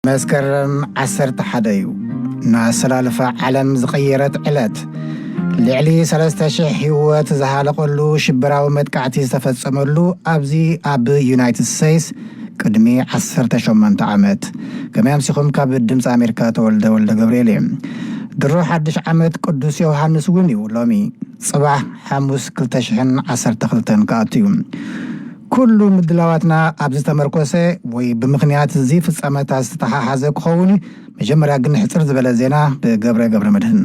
መስከረም ዓሰርተ ሓደ እዩ። ናሰላልፋ ዓለም ዝቐየረት ዕለት። ልዕሊ ሰለስተ ሽሕ ህይወት ዝሃለቐሉ ሽበራዊ መጥቃዕቲ ዝተፈጸመሉ ኣብዚ ኣብ ዩናይትድ ስቴትስ ቅድሚ ዓሰርተ ሸሞንተ ዓመት። ከመይ ኣምሲኹም? ካብ ድምፂ ኣሜሪካ ተወልደ ወልደ ገብርኤል እየ። ድሮ ሓድሽ ዓመት ቅዱስ ዮሃንስ እውን እዩ ሎሚ። ጽባሕ ሓሙስ ክልተ ሽሕን ዓሰርተ ክልተን ክኣቱ እዩ። ኩሉ ምድላዋትና ኣብዚ ዝተመርኮሰ ወይ ብምኽንያት እዚ ፍጻመታት ዝተተሓሓዘ ክኸውን እዩ። መጀመርያ ግን ሕጽር ዝበለ ዜና ብገብረ ገብረ መድህን።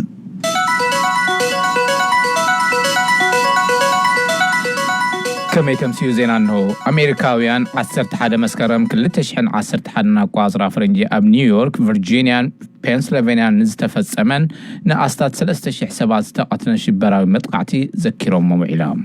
ከመይ ተምስዩ ዜና እንሆ። ኣሜሪካውያን ዓሰርተ ሓደ መስከረም ክልተ ሽሕን ዓሰርተ ሓደን ኣቋጽራ ፈረንጂ ኣብ ኒውዮርክ፣ ቨርጂንያን ፔንስልቬንያን ንዝተፈጸመን ንኣስታት ሰለስተ ሽሕ ሰባት ዝተቐትለን ሽበራዊ መጥቃዕቲ ዘኪሮሞ ውዒሎም።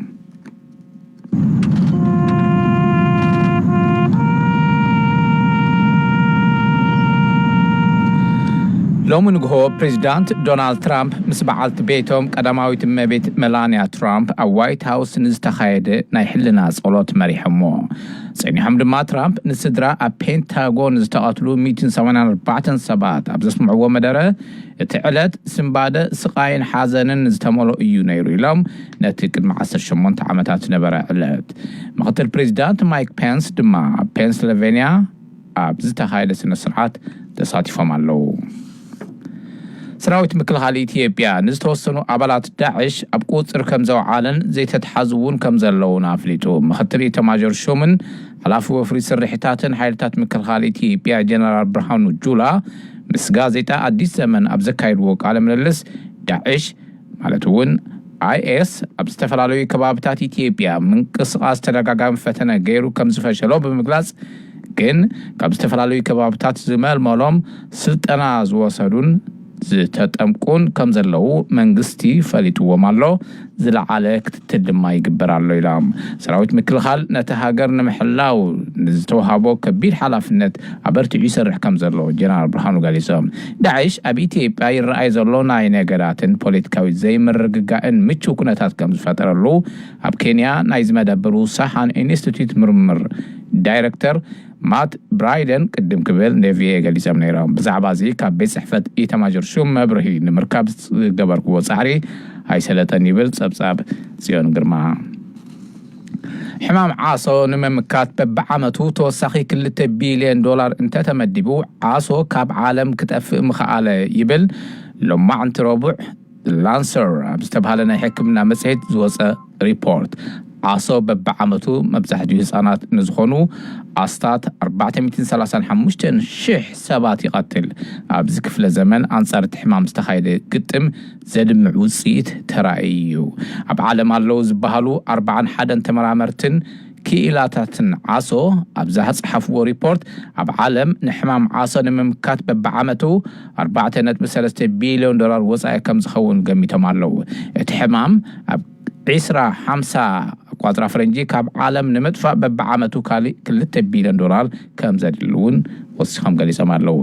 ሎሚ ንግሆ ፕሬዚዳንት ዶናልድ ትራምፕ ምስ በዓልቲ ቤቶም ቀዳማዊት እመቤት መላንያ ትራምፕ ኣብ ዋይት ሃውስ ንዝተኻየደ ናይ ሕልና ጸሎት መሪሖሞ። ጸኒሖም ድማ ትራምፕ ንስድራ ኣብ ፔንታጎን ዝተቐትሉ ሚእትን ሰማንያን ኣርባዕተን ሰባት ኣብ ዘስምዕዎ መደረ፣ እቲ ዕለት ስንባደ፣ ስቓይን ሓዘንን ዝተመልኦ እዩ ነይሩ ኢሎም ነቲ ቅድሚ ዓሰርተ ሸሞንተ ዓመታት ዝነበረ ዕለት። ምክትል ፕሬዚዳንት ማይክ ፔንስ ድማ ኣብ ፔንስልቬንያ ኣብ ዝተኻየደ ስነ ስርዓት ተሳቲፎም ኣለዉ። ሰራዊት ምክልኻል ኢትዮጵያ ንዝተወሰኑ ኣባላት ዳዕሽ ኣብ ቁፅር ከም ዘውዓለን ዘይተትሓዙ እውን ከም ዘለውን ኣፍሊጡ። ምክትል ኢተማዦር ሹምን ሓላፊ ወፍሪ ስርሒታትን ሓይልታት ምክልኻል ኢትዮጵያ ጀነራል ብርሃኑ ጁላ ምስ ጋዜጣ ኣዲስ ዘመን ኣብ ዘካየድዎ ቃለ ምልልስ፣ ዳዕሽ ማለት እውን ኣይኤስ ኣብ ዝተፈላለዩ ከባብታት ኢትዮጵያ ምንቅስቓስ ተደጋጋሚ ፈተነ ገይሩ ከም ዝፈሸሎ ብምግላጽ፣ ግን ካብ ዝተፈላለዩ ከባብታት ዝመልመሎም ስልጠና ዝወሰዱን ዝተጠምቁን ከም ዘለዉ መንግስቲ ፈሊጥዎም ኣሎ፣ ዝለዓለ ክትትል ድማ ይግበር ኣሎ ኢሎም። ሰራዊት ምክልኻል ነቲ ሃገር ንምሕላው ንዝተዋሃቦ ከቢድ ሓላፍነት ኣበርቲዑ ይሰርሕ ከም ዘሎ ጀነራል ብርሃኑ ገሊጾም። ዳዕሽ ኣብ ኢትዮጵያ ይረኣይ ዘሎ ናይ ነገዳትን ፖለቲካዊ ዘይምርግጋእን ምቹው ኩነታት ከም ዝፈጠረሉ ኣብ ኬንያ ናይ ዝመደበሩ ሳሓን ኢንስቲትዩት ምርምር ዳይሬክተር ማት ብራይደን ቅድም ክብል ንቪኦኤ ገሊጾም ነይሮም። ብዛዕባ እዚ ካብ ቤት ጽሕፈት ኢተማጆር ሹም መብርሂ ንምርካብ ዝገበርክዎ ጻዕሪ ኣይሰለጠን ይብል ጸብጻብ ጽዮን ግርማ። ሕማም ዓሶ ንምምካት በብዓመቱ ተወሳኺ ክልተ ቢልዮን ዶላር እንተተመዲቡ፣ ዓሶ ካብ ዓለም ክጠፍእ ምኽኣለ ይብል ሎማዕንቲ ረቡዕ ላንሰር ኣብ ዝተባህለ ናይ ሕክምና መጽሔት ዝወጸ ሪፖርት። ዓሶ በብዓመቱ መብዛሕትኡ ህጻናት ንዝኾኑ ኣስታት ኣርባዕተ ሚእትን ሰላሳን ሓሙሽተን ሽሕ ሰባት ይቐትል። ኣብዚ ክፍለ ዘመን ኣንጻር እቲ ሕማም ዝተኻየደ ግጥም ዘድምዕ ውጽኢት ተራእዩ እዩ። ኣብ ዓለም ኣለዉ ዝበሃሉ ኣርባዓን ሓደን ተመራመርትን ክኢላታትን ዓሶ ኣብዛ ዝጸሓፍዎ ሪፖርት፣ ኣብ ዓለም ንሕማም ዓሶ ንምምካት በብዓመቱ ኣርባዕተ ነጥቢ ሰለስተ ቢልዮን ዶላር ወጻኢ ከም ዝኸውን ገሚቶም ኣለዉ። እቲ ሕማም ኣብ ዒስራ ሓምሳ ኣቋጽራ ፈረንጂ ካብ ዓለም ንምጥፋእ በብዓመቱ ካሊእ ክልተ ቢልዮን ዶላር ከም ዘድሊ እውን ወሲኾም ገሊጾም ኣለዉ።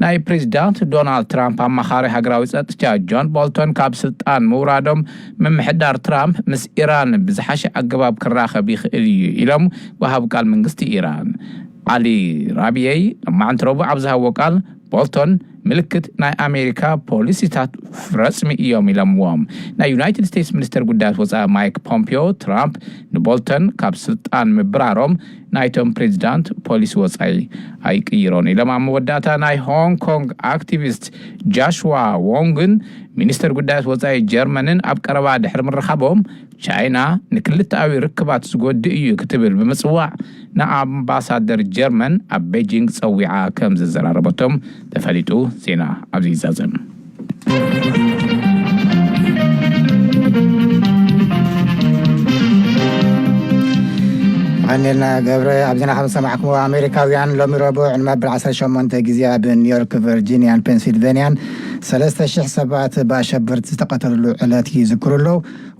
ናይ ፕሬዚዳንት ዶናልድ ትራምፕ ኣማኻሪ ሃገራዊ ጸጥታ ጆን ቦልቶን ካብ ስልጣን ምውራዶም፣ ምምሕዳር ትራምፕ ምስ ኢራን ብዝሓሸ ኣገባብ ክራኸብ ይኽእል እዩ ኢሎም ወሃቢ ቃል መንግስቲ ኢራን ዓሊ ራቢየይ ሎማዕንቲ ረቡዕ ኣብ ዝሃብዎ ቃል፣ ቦልቶን ምልክት ናይ ኣሜሪካ ፖሊሲታት ረጽሚ እዮም ኢሎምዎም። ናይ ዩናይትድ ስቴትስ ሚኒስተር ጉዳያት ወጻኢ ማይክ ፖምፒዮ፣ ትራምፕ ንቦልተን ካብ ስልጣን ምብራሮም ናይቶም ፕሬዚዳንት ፖሊሲ ወጻኢ ኣይቅይሮን ኢሎም። ኣብ መወዳእታ ናይ ሆንግ ኮንግ ኣክቲቪስት ጃሽዋ ዎንግን ሚኒስተር ጉዳያት ወጻኢ ጀርመንን ኣብ ቀረባ ድሕሪ ምርኻቦም፣ ቻይና ንክልተኣዊ ርክባት ዝጎድእ እዩ ክትብል ብምጽዋዕ ንኣምባሳደር ጀርመን ኣብ ቤጂንግ ጸዊዓ ከም ዘዘራረበቶም ተፈሊጡ። ዜና ኣብዚ ይዛዘም። ኣኔልና ገብረ። ኣብ ዜና ከም ዝሰማዕኩምዎ፣ ኣሜሪካውያን ሎሚ ረቡዕ ንመበል ዓሰርተ ሸሞንተ ግዜ ኣብ ኒውዮርክ፣ ቨርጂንያን ፔንሲልቬንያን ሰለስተ ሽሕ ሰባት ብኣሸበርቲ ዝተቐተልሉ ዕለት ይዝክሩ ኣለዉ።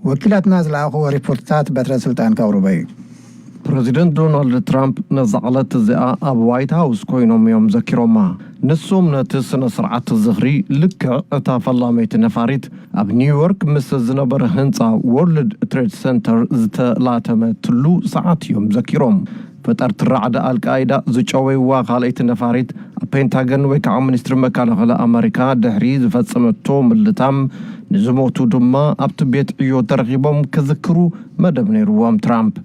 ወኪላትና ዝለኣኽዎ ሪፖርትታት በትረ ስልጣን ከቕርቦ እዩ። ፕረዚደንት ዶናልድ ትራምፕ ነዛ ዕለት እዚኣ ኣብ ዋይት ሃውስ ኮይኖም እዮም ዘኪሮማ። ንሶም ነቲ ስነ ስርዓት ዝኽሪ ልክዕ እታ ፈላመይቲ ነፋሪት ኣብ ኒውዮርክ ምስ ዝነበረ ህንጻ ወርልድ ትሬድ ሰንተር ዝተላተመትሉ ሰዓት እዮም ዘኪሮም። ፈጠርቲ ራዕዲ ኣልቃይዳ ዝጨወይዋ ካልኣይቲ ነፋሪት ኣብ ፔንታገን ወይ ከዓ ሚኒስትሪ መከላኸሊ ኣመሪካ ድሕሪ ዝፈጸመቶ ምልታም ንዝሞቱ ድማ ኣብቲ ቤት ዕዮ ተረኺቦም ክዝክሩ መደብ ነይርዎም። ትራምፕ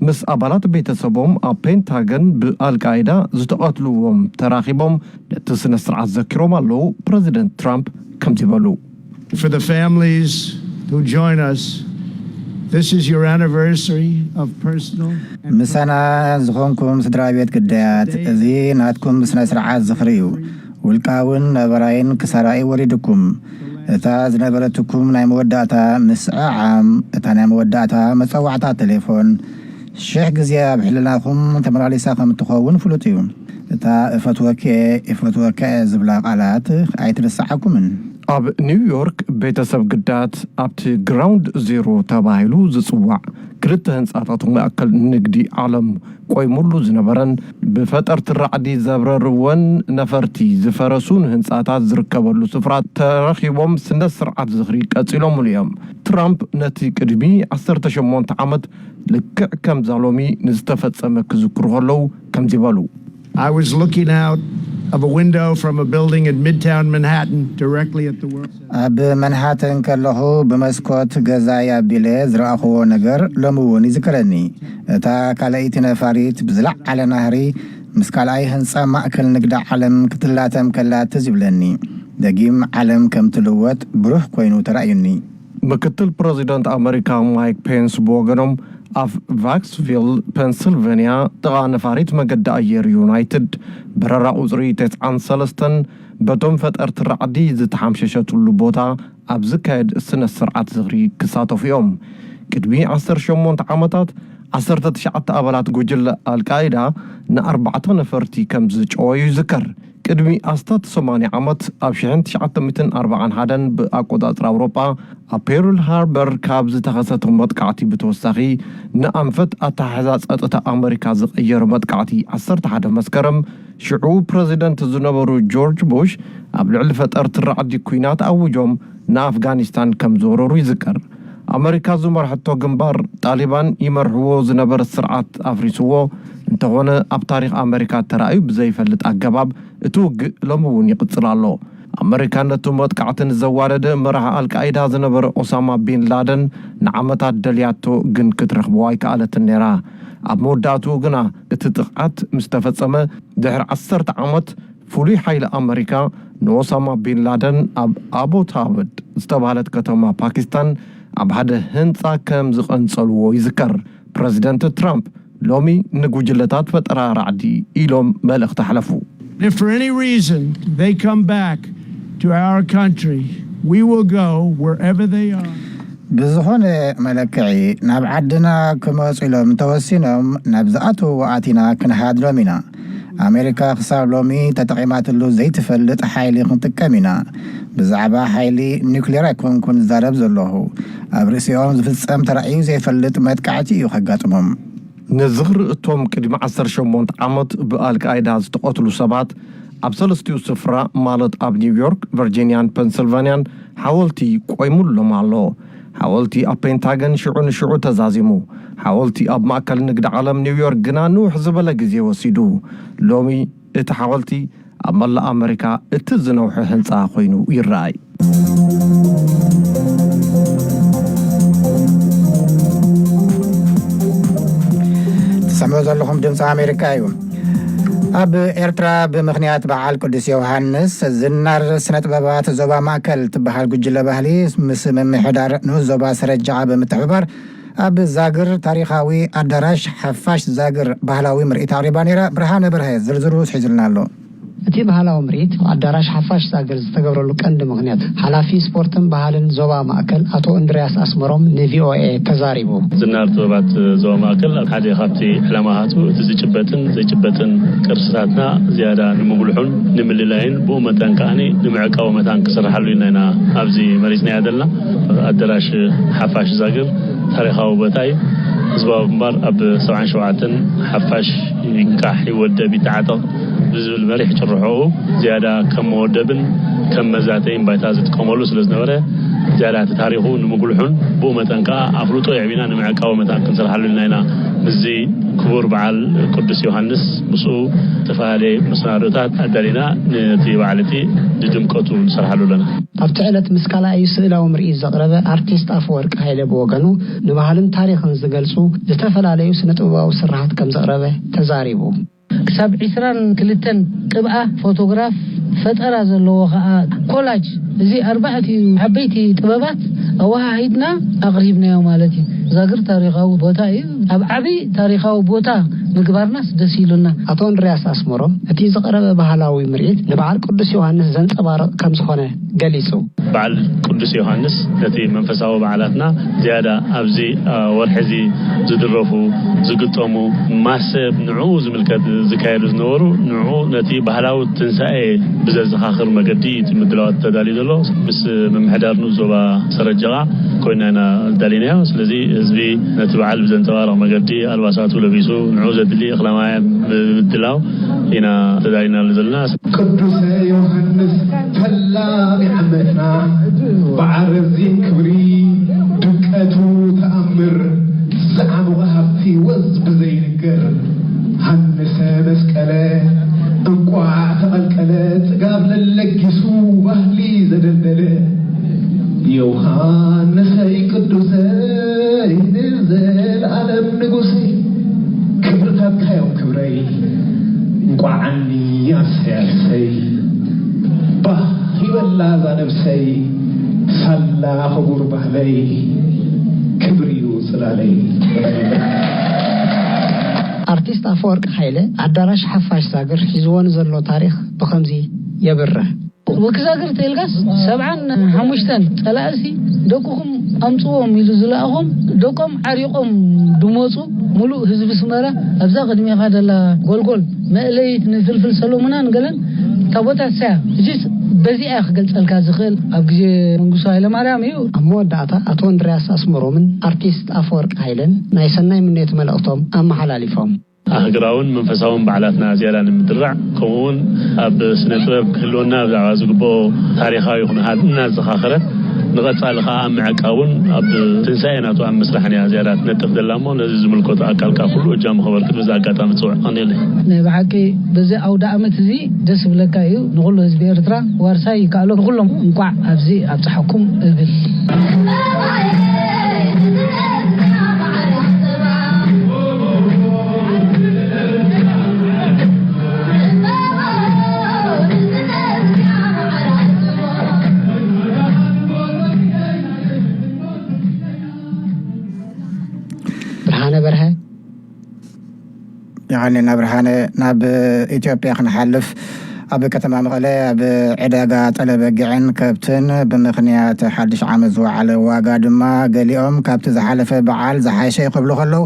ምስ ኣባላት ቤተሰቦም ኣብ ፔንታገን ብኣልቃይዳ ዝተቐትልዎም ተራኺቦም ነቲ ስነ ስርዓት ዘኪሮም ኣለዉ። ፕረዚደንት ትራምፕ ከምዚ በሉ። For the families who join us, this is your anniversary of personal and ምሳና ዝኾንኩም ስድራ ቤት ግዳያት፣ እዚ ናትኩም ስነ ስርዓት ዝኽሪ እዩ። ውልቃውን ነበራይን ክሳራይ ወሪድኩም። እታ ዝነበረትኩም ናይ መወዳእታ ምስዕዓም፣ እታ ናይ መወዳእታ መጸዋዕታ ቴሌፎን ሽሕ ግዜ ኣብ ሕልናኹም ተመላሊሳ ከም እትኸውን ፍሉጥ እዩ። እታ እፈትወኪ፣ እፈትወካ ዝብላ ቃላት ኣይትርስዓኩምን። ኣብ ኒውዮርክ ቤተሰብ ግዳያት ኣብቲ ግራውንድ ዜሮ ተባሂሉ ዝጽዋዕ ክልተ ህንጻታት ማእከል ንግዲ ዓለም ቆይሙሉ ዝነበረን ብፈጠርቲ ራዕዲ ዘብረርወን ነፈርቲ ዝፈረሱ ንህንጻታት ዝርከበሉ ስፍራ ተረኺቦም ስነ ስርዓት ዝኽሪ ቀጺሎምሉ እዮም። ትራምፕ ነቲ ቅድሚ ዓሰርተ ሸሞንተ ዓመት ልክዕ ከምዛ ሎሚ ንዝተፈጸመ ክዝክሩ ከለዉ ከምዚ በሉ። I was looking out of a window from a building in Midtown Manhattan directly at the World Trade Center. ኣብ መንሃተን ከለኹ ብመስኮት ገዛይ ኣቢለ ዝረኣኽዎ ነገር ሎሚ እውን ይዝከረኒ። እታ ካልኣይቲ ነፋሪት ብዝለዓለ ናህሪ ምስ ካልኣይ ህንጻ ማእከል ንግዲ ዓለም ክትላተም ከላ ትዝ ይብለኒ። ደጊም ዓለም ከም ትልወጥ ብሩህ ኮይኑ ተራእዩኒ። ምክትል ፕረዚደንት ኣመሪካ ማይክ ፔንስ ብወገኖም ኣብ ቫክስቪል ፔንስልቨንያ ጥቓ ነፋሪት መገዲ ኣየር ዩናይትድ በረራ ቁፅሪ ተስዓን ሰለስተን በቶም ፈጠርቲ ራዕዲ ዝተሓምሸሸትሉ ቦታ ኣብ ዝካየድ ስነ ስርዓት ዝኽሪ ክሳተፉ እዮም። ቅድሚ ዓሰርተ ሸሞንተ ዓመታት ዓሰርተ ትሽዓተ ኣባላት ጉጅለ ኣልቃይዳ ንኣርባዕተ ነፈርቲ ከም ዝጨወዩ ይዝከር። ቅድሚ ኣስታት ሰማንያ ዓመት ኣብ ሽሕን ትሽዓተ ሚእትን ኣርባዓን ሓደን ብኣቆጻጽራ ኣውሮጳ ኣብ ፔርል ሃርበር ካብ ዝተኸሰተ መጥቃዕቲ ብተወሳኺ ንኣንፈት ኣተሓሕዛ ጸጥታ ኣመሪካ ዝቐየረ መጥቃዕቲ ዓሰርተ ሓደ መስከረም ሽዑ ፕረዚደንት ዝነበሩ ጆርጅ ቡሽ ኣብ ልዕሊ ፈጠርቲ ራዕዲ ኲናት ኣውጆም ንኣፍጋኒስታን ከም ዝወረሩ ይዝከር። ኣመሪካ ዝመርሐቶ ግንባር ጣሊባን ይመርሕዎ ዝነበረ ስርዓት ኣፍሪስዎ እንተኾነ ኣብ ታሪኽ ኣመሪካ ተራእዩ ብዘይፈልጥ ኣገባብ እቲ ውግእ ሎሚ እውን ይቕጽል ኣሎ። ኣመሪካ ነቲ መጥቃዕቲ ንዘዋደደ መራሒ ኣልቃይዳ ዝነበረ ኦሳማ ቢን ላደን ንዓመታት ደልያቶ ግን ክትረኽቦ ኣይከኣለትን ነይራ። ኣብ መወዳእትኡ ግና እቲ ጥቕዓት ምስ ተፈጸመ ድሕሪ ዓሰርተ ዓመት ፍሉይ ሓይሊ ኣመሪካ ንኦሳማ ቢን ላደን ኣብ ኣቦታብድ ዝተባህለት ከተማ ፓኪስታን ኣብ ሓደ ህንጻ ከም ዝቐንጸልዎ ይዝከር። ፕረዚደንት ትራምፕ ሎሚ ንጉጅለታት ፈጠራ ራዕዲ ኢሎም መልእኽቲ ኣሕለፉ። If for any reason they come back to our country, we will go wherever they are. ብዝኾነ መለክዒ ናብ ዓድና ክመፁ ኢሎም እንተወሲኖም ናብ ዝኣተውዎ ኣቲና ክንሃድኖም ኢና። ኣሜሪካ ክሳብ ሎሚ ተጠቒማትሉ ዘይትፈልጥ ሓይሊ ክንጥቀም ኢና። ብዛዕባ ሓይሊ ኒውክሌር ኣይኮንኩን ዝዛረብ ዘለኹ። ኣብ ርእሲኦም ዝፍጸም ተራእዩ ዘይፈልጥ መጥቃዕቲ እዩ ከጋጥሞም። ንዝኽሪ እቶም ቅድሚ ዓሰርተ ሸሞንተ ዓመት ብኣልቃይዳ ዝተቐትሉ ሰባት ኣብ ሰለስቲኡ ስፍራ ማለት ኣብ ኒውዮርክ፣ ቨርጂንያን ፐንስልቫንያን ሓወልቲ ቆይሙሎም ኣሎ። ሓወልቲ ኣብ ፔንታገን ሽዑ ንሽዑ ተዛዚሙ። ሓወልቲ ኣብ ማእከል ንግዲ ዓለም ኒውዮርክ ግና ንውሕ ዝበለ ግዜ ወሲዱ። ሎሚ እቲ ሓወልቲ ኣብ መላእ ኣመሪካ እቲ ዝነውሐ ህንጻ ኮይኑ ይረኣይ። ትሰምዑ ዘለኹም ድምፂ ኣሜሪካ እዩ። ኣብ ኤርትራ ብምኽንያት በዓል ቅዱስ ዮሃንስ ዝናር ስነ ጥበባት ዞባ ማእከል ትበሃል ጉጅለ ባህሊ ምስ ምምሕዳር ንኡስ ዞባ ሰረጃዓ ብምትሕብባር ኣብ ዛግር ታሪኻዊ ኣዳራሽ ሓፋሽ ዛግር ባህላዊ ምርኢት ኣቕሪባ ነይራ። ብርሃነ በርሀ ዝርዝሩ ሒዙልና ኣሎ። እቲ ባህላዊ ምርኢት ኣዳራሽ ሓፋሽ ዛግር ዝተገብረሉ ቀንዲ ምኽንያት ሓላፊ ስፖርትን ባህልን ዞባ ማእከል ኣቶ እንድርያስ ኣስመሮም ንቪኦኤ ተዛሪቡ። ዝናር ጥበባት ዞባ ማእከል ሓደ ካብቲ ዕላማታቱ እቲ ዝጭበጥን ዘይጭበጥን ቅርስታትና ዝያዳ ንምጉልሑን ንምልላይን ብኡ መጠን ከኣ ንምዕቃቡ መታን ክስርሓሉ ኢና ኢና ኣብዚ መሪጽናያ ዘለና። ኣዳራሽ ሓፋሽ ዛግር ታሪኻዊ ቦታ እዩ። ህዝባዊ ግንባር ኣብ ሰብዓን ሸውዓተን ሓፋሽ ይንቃሕ ይወደብ ይተዓጠቕ ብዝብል መሪሕ ጭርሖኡ ዝያዳ ከም መወደብን ከም መዛተይን ባይታ ዝጥቀመሉ ስለ ዝነበረ ዝያዳ እቲ ታሪኹ ንምጉልሑን ብኡ መጠን ከኣ ኣፍልጦ የዕቢና ንምዕቃቡ መታን ክንሰርሓሉ ኢልና ኢና እዚ ክቡር በዓል ቅዱስ ዮሃንስ ምስኡ ዝተፈላለየ መሰናዶታት ኣዳሊና ነቲ በዓል እቲ ንድምቀቱ ንሰርሓሉ ኣለና። ኣብቲ ዕለት ምስ ካልኣዩ ስእላዊ ምርኢት ዘቕረበ ኣርቲስት ኣፈወርቂ ሃይለ ብወገኑ፣ ንባህልን ታሪኽን ዝገልጹ ዝተፈላለዩ ስነ ጥበባዊ ስርሓት ከም ዘቕረበ ተዛሪቡ። ክሳብ ዕስራን ክልተን ቅብኣ ፎቶግራፍ፣ ፈጠራ ዘለዎ ኸኣ ኮላጅ፣ እዚ ኣርባዕቲኡ ዓበይቲ ጥበባት ኣወሃሂድና ኣቕሪብናዮ ማለት እዩ። ዛግር ታሪኻዊ ቦታ እዩ። ኣብ ዓቢ ታሪኻዊ ቦታ ምግባርናስ ደስ ኢሉና። ኣቶ እንድርያስ ኣስመሮም እቲ ዝቐረበ ባህላዊ ምርኢት ንበዓል ቅዱስ ዮሃንስ ዘንጸባርቕ ከም ዝኾነ ገሊጹ። በዓል ቅዱስ ዮሃንስ ነቲ መንፈሳዊ በዓላትና ዝያዳ ኣብዚ፣ አ፣ ወርሒ እዚ ዝድረፉ፣ ዝግጠሙ፣ ማሰብ ንዕኡ ዝምልከት ዝካየዱ ዝነበሩ፣ ንዕኡ ነቲ ባህላዊ ትንሳኤ ብዘዘኻኽር መገዲ እቲ ምድላዋት ተዳልዩ ዘሎ። ምስ ምምሕዳር ንኡስ ዞባ ሰረጀቓ ኮይና ኢና ኣዳሊናዮ። ስለዚ ህዝቢ ነቲ በዓል ብዘንጸባርቕ መገዲ ኣልባሳቱ ለቢሱ፣ ንዕኡ ዘድሊ እኽለ ማይ ብምድላው ኢና ተዳሊናሉ ዘለና። ቅዱሰ ዮሃንስ ፈላሚ ዓመትና፣ ብዓረዚን ክብሪ ድምቀቱ ተኣምር፣ ዝዓሙቐ ሃብቲ ወዝ ብዘይንገር፣ ሃንሰ መስቀለ እንቋዕ ተቐልቀለ፣ ጽጋብ ለለጊሱ ባህሊ ዘደልደለ፣ ዮሃንሰይ ቅዱሰይ ንዘለዓለም ንጉሰይ፣ ክብርታትካ እዮም ክብረይ፣ እንቋዓኒ ኣሰያሰይ፣ ባህ ይበላ እዛ ነብሰይ፣ ሳላ ክቡር ባህለይ፣ ክብሪ እዩ ጽላለይ። ኣርቲስት ኣፈወርቂ ሃይለ ኣዳራሽ ሓፋሽ ዛግር ሒዝዎ ንዘሎ ታሪኽ ብኸምዚ የብርህ። ወኪ ዛግር ተይልካስ ሰብዓን ሓሙሽተን ጸላእሲ ደቅኹም ኣምጽዎም ኢሉ ዝለኣኾም፣ ደቆም ዓሪቖም ድመጹ፣ ሙሉእ ህዝቢ ስመራ ኣብዛ ቅድሜኻ ደላ ጎልጎል መእለይት ንፍልፍል ሰሎሙናን ገለን ታቦታት ሳያ። እዚስ በዚኣ ክገልጸልካ ዝኽእል ኣብ ግዜ መንግስቱ ሃይለማርያም እዩ። ኣብ መወዳእታ ኣቶ እንድርያስ ኣስመሮምን ኣርቲስት ኣፈወርቂ ሃይለን ናይ ሰናይ ምንዮት መልእኽቶም ኣመሓላሊፎም። ኣህግራውን መንፈሳውን በዓላትና ዝያዳ ንምድራዕ፣ ከምኡውን ኣብ ስነ ጥበብ ክህልወና ብዛዕባ ዝግብኦ ታሪኻዊ ኩነታት እናዘኻኸረ፣ ንቐጻሊ ኸኣ ኣብ ምዕቃቡን ኣብ ትንሳኤ ናቱ ኣብ ምስራሕን እያ ዝያዳ ትነጥፍ ዘላ እሞ፣ ነዚ ዝምልከቱ ኣካል ከኣ ኩሉ እጃሙ ከበርክት በዚ ኣጋጣሚ ጽውዕ ቀኒለይ። ናይ ብሓቂ በዚ ኣውደ ኣመት እዚ ደስ ዝብለካ እዩ። ንኹሉ ህዝቢ ኤርትራ ዋርሳይ ይከኣሎ። ንኹሎም እንቋዕ ኣብዚ ኣብጽሓኩም እብል። ብርሃነ በርሀ። የቐንየልና ብርሃነ። ናብ ኢትዮጵያ ክንሓልፍ፣ ኣብ ከተማ መቐለ ኣብ ዕዳጋ ጠለበጊዕን ከብትን ብምኽንያት ሓድሽ ዓመት ዝወዓለ ዋጋ ድማ፣ ገሊኦም ካብቲ ዝሓለፈ በዓል ዝሓሸ ክብሉ ከለዉ፣